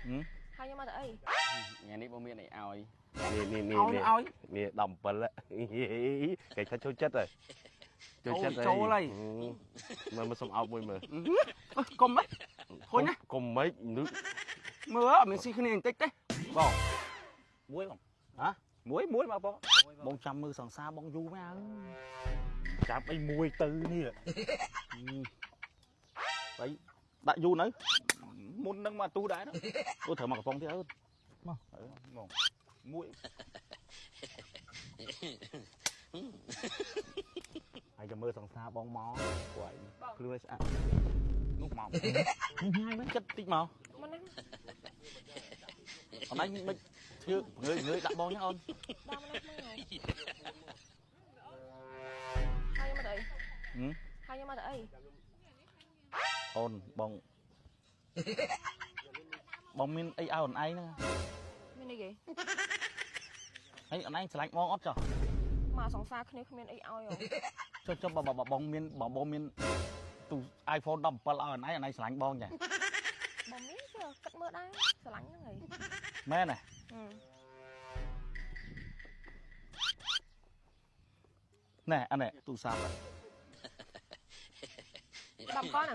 ហើយខ្ញុំមកទៅអី ថ្ងៃនេះបងមានអីឲ្យ នេះនេះនេះ ឲ្យ នេះ ឲ្យ នេះ17គេថាចូលចិត្តហើយចូលចិត្ត ចូលហើយ មើលមើលសុំអោបមួយមើល កុំហ៎ ធុញណា កុំម៉េចនឹក មើលអត់មានស៊ីគ្នាបន្តិចទេបងមួយបង ហ៎ មួយមួយមកបង បងចាំមើលសង្សារបងយូរមែនចាប់អីមួយទៅនេះ បីដាក់យូរនៅមុននឹងមកទូដែរអូត្រូវមកកំប៉ុងទៀតអើ មក បងមួយ ហើយចាំមើលសង្សារបងមក គាត់ ភ្លឺឲ្យស្អាត នោះមកញ៉ាយមែនចិត្តតិចមក មកណា អនឡាញមិនធ្វើងើយងើយដាក់បងញ៉ាអូន ដល់មកណាមកហើយខ្ញុំមកទៅអីហើយខ្ញុំមកទៅអី អូនបងបងមានអីឲ្យអូនឯងហ្នឹង មានអីគេ ហើយអូនឯងឆ្លាញ់បងអត់ចុះ មកសង្សារគ្នាគ្មានអីឲ្យហ៎ ចុះចុះបងបងមានបងបងមានទូ iPhone 17ឲ្យអូនឯងអូនឯងឆ្លាញ់បងចា បងមានជឿគិតមើលដែរស្រឡាញ់ហ្នឹងហី មែនទេណែអានេះទូរស័ព្ទ 10កន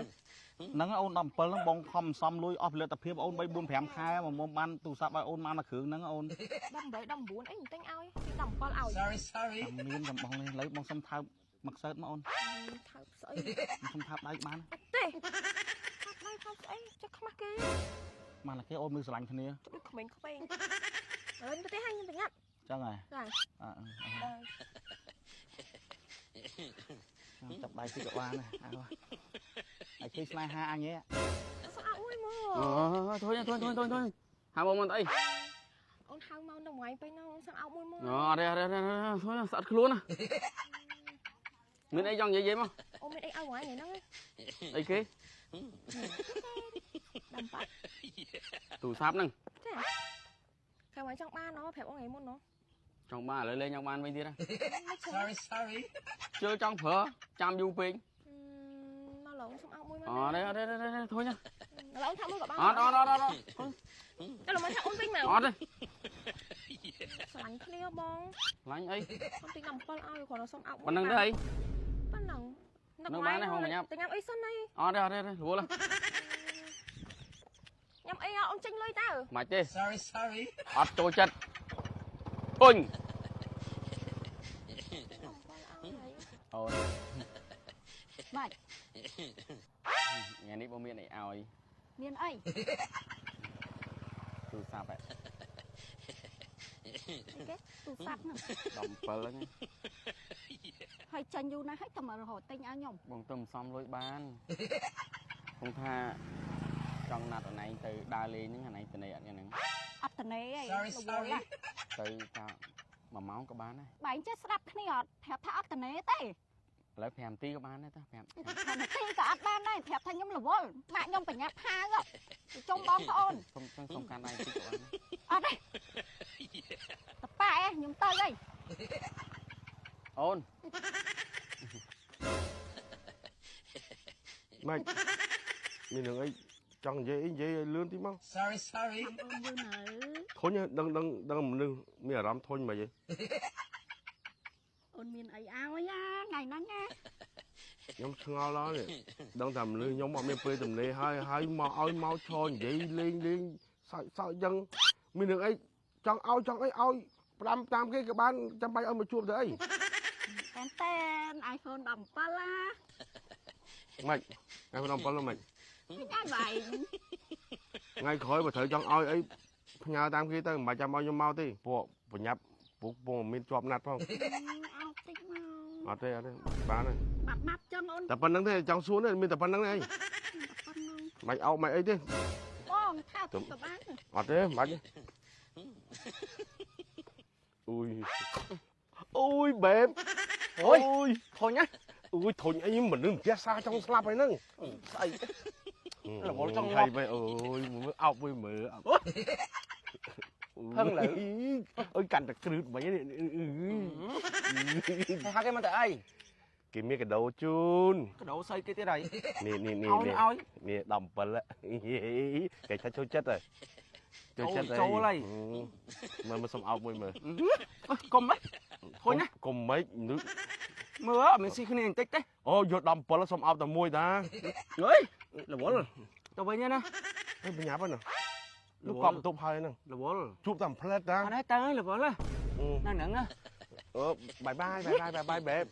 ហ្នឹងអូន17ហ្នឹងបងខំសំលុយអស់ផលិតភាពអូន3 4 5ខែមកមកបានទូរស័ព្ទឲ្យអូនបានមួយគ្រឿងហ្នឹងអូន 18 19អីមិនទិញឲ្យទិញ17ឲ្យ Sorry, sorry. មានកំបងនេះឥឡូវបងសុំថើបមកសើតមកអូន ថើបស្អី សុំថើបដៃបាន ទេថើបដៃថើបស្អីចុះខ្មាស់គេ បានតែគេអូនមើលស្រឡាញ់គ្នា ចុះដូចក្មេងក្មេងឥឡូវទៅទេឲ្យខ្ញុំប្រញាប់ ចឹងហ៎ ចា អើចាប់ដៃតិចក៏បានដែរអើហើយគេស្នេហាអញហ៎ ស្អាតមួយមើល អូធុញធុញធុញធុញធុញហៅបងមកអី អូនហៅមកនៅមួយពេលហ្នឹងអូនសឹងអោបមួយមើល អូអត់ទេអត់ទេធុញស្អិតខ្លួនណាមានអីចង់និយាយមក អូនមានអីឲ្យមួយថ្ងៃហ្នឹង អីគេ ដាំបាត់ ទូរស័ព្ទហ្នឹង ចាខែមួយចង់បានណប្រាប់អូនថ្ងៃមុនណ ចង់បានឥឡូវលេងចង់បានវិញទៀត មិនឈឺ Sorry, sorry. ជឿចង់ប្រើចាំយូរពេក មកឡងសុំអោបមួយមក អត់ទេអត់ទេធុញ ឡងថាមួយក៏បាន អត់អត់អត់អត់ តែឡងថាអូនវិញមក អត់ទេ ស្រឡាញ់គ្នាបង ឡាញ់អី ខ្ញុំទិញ17ឲ្យគ្រាន់តែសុំអោប ប៉ុណ្្នឹងទេអី ប៉ុណ្ណឹងទៅញ៉ាំអីសិនអី អត់ទេអត់ទេរវល់ ញ៉ាំអីអូនចេញលុយតើ មិនទេ Sorry, sorry. អត់ចូលចិត្តធុញអូន ម៉េច ថ្ងៃនេះបងមានអីឲ្យ មានអី ទូរស័ព្ទ គេទូរស័ព្ទហ្នឹង 17ហ្នឹង ហើយចាញ់យូរណាស់ហើយតែមករហូតទិញឲ្យខ្ញុំ បងទៅសំលុយបានបងថាចង់ណាត់អនឯងទៅដើរលេងហ្នឹងអនឯងទៅនេះអត់ហ្នឹង អត់តនេអី Sorry, រវល់ sorry. ណាស់ ទៅថា1ម៉ោងក៏បានដែរ បែងចេះស្ដាប់គ្នាអត់ប្រាប់ថាអត់តនេទេ ឥឡូវ5នាទីក៏បានដែរតា5 5នាទីក៏អត់បានដែរប្រាប់ថាខ្ញុំរវល់ម៉ាក់ខ្ញុំបញ្ញាប់ផាវទៅជុំបងប្អូន សុំសុំកាន់ដៃតិចក៏បាន អត់ទេតប៉ែខ្ញុំទៅអី អូន ម៉េចមានរឿងអីចង់និយាយអីនិយាយឲ្យលឿនតិចមក Sorry, sorry. អូនយូរនៅ ធុញដឹងដឹងដឹងមនុស្សមានអារម្មណ៍ធុញមិនហី អូនមានអីឲ្យថ្ងៃហ្នឹងណា ខ្ញុំឆ្ងល់ដល់នេះដឹងថាមនុស្សខ្ញុំអត់មានពេលទំនេរហើយហើយមកឲ្យមកឈរនិយាយលេងលេងសើចសើចចឹងមានរឿងអីចង់ឲ្យចង់អីឲ្យផ្ដាំតាមគេក៏បានចាំបាច់ឲ្យមកជួបទៅអី តែនតែន iPhone 17ឡា ម៉េចថ្ងៃ17ម៉េច មិនឲ្យបែង ថ្ងៃក្រោយបើត្រូវចង់ឲ្យអីផ្ញើតាមគេទៅមិនបាច់ចាំឲ្យខ្ញុំមកទេពួកបញ្ញាប់ពួកពងមានជាប់ណាត់ផង អោតិចមក អត់ទេអត់ទេបានហើយ ម៉ាប់ម៉ាប់ចឹងអូន តែប៉ុណ្្នឹងទេចង់សួរនេះមានតែប៉ុណ្្នឹងទេអី ប៉ុណ្ណឹង មិនអោបមិនអីទេ បងថាទៅបាន អត់ទេមិនបាច់ទេអូយអូយបែប អូយធុញណា អូយធុញអីមនុស្សផ្ទះសាចង់ស្លាប់ហើយហ្នឹង ស្អី រវល់ចង់ងាប់ ហើយបែអូយមើលអោបមួយមើលអោប ផឹងលើ អូយកាន់តែគ្រឺតមិញនេះ ហើយហៅគេមកទៅអី គេមានកដោជូនក ដោស្អីគេទៀតហើយ នេះនេះនេះ ឲ្យ នេះ ឲ្យ នេះ17គេថាចូលចិត្តហើយ ចូលចិត្ត ចូលហើយ មើលមើលសុំអោបមួយមើល កុំហ៎ធុញណា កុំម៉េចនឹក មើលអត់មានស៊ីគ្នាបន្តិចទេ អូយក17សុំអោបតែមួយតា អើយរវល់ទៅវិញណា ហេបញ្ញាប់ហ្នឹងលុកកប់បន្ទប់ហើយហ្នឹង រវល់ ជួបតែផ្លែតតា អត់ទេទៅរវល់ណាហ្នឹងណា អឺបាយបាយបាយបាយបាយបាយបែប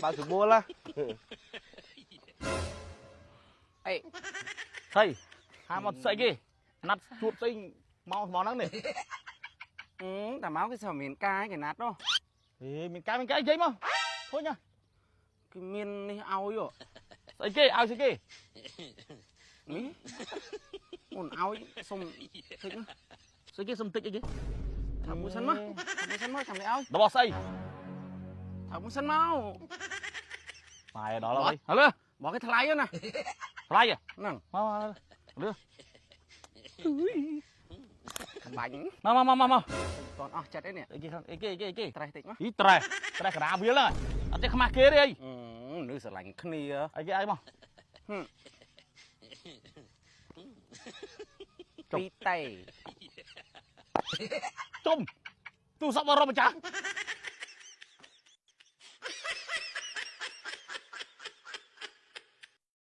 បើស្រួលណា អេ ស្អីហាមកស្អីគេណាត់ជួបស្អីមកស្មងហ្នឹងនេះ តែមកគេស្មានកាយគេណាត់នោះ ហេមានកាយមានកាយនិយាយមកធុញណា គេមាននេះឲ្យ ស្អីគេឲ្យស្អីគេ នេះអូនឲ្យសុំតិចណា ស្អីគេសុំតិចអីគេ ថាមួយសិនមកមួយសិនមកចាំនេះឲ្យ របស់ស្អី ថាមួយសិនមក ម៉ែដល់ហើយ ហៅលើบอกគេថ្លៃណា ថ្លៃ ហ្នឹង មកមក បាញ់ មកមកមកមក តនអស់ចិត្តឯនេះ អីគេអីគេអីគេអីគេ ត្រេះតិចមក អីត្រេះត្រេះកដាវាលហ្នឹងអត់ចេះខ្មាស់គេទេអី នៅស្រឡាញ់គ្នា អីគេអីមក ពីតេ ជុំទូរស័ព្ទបរមម្ចាស់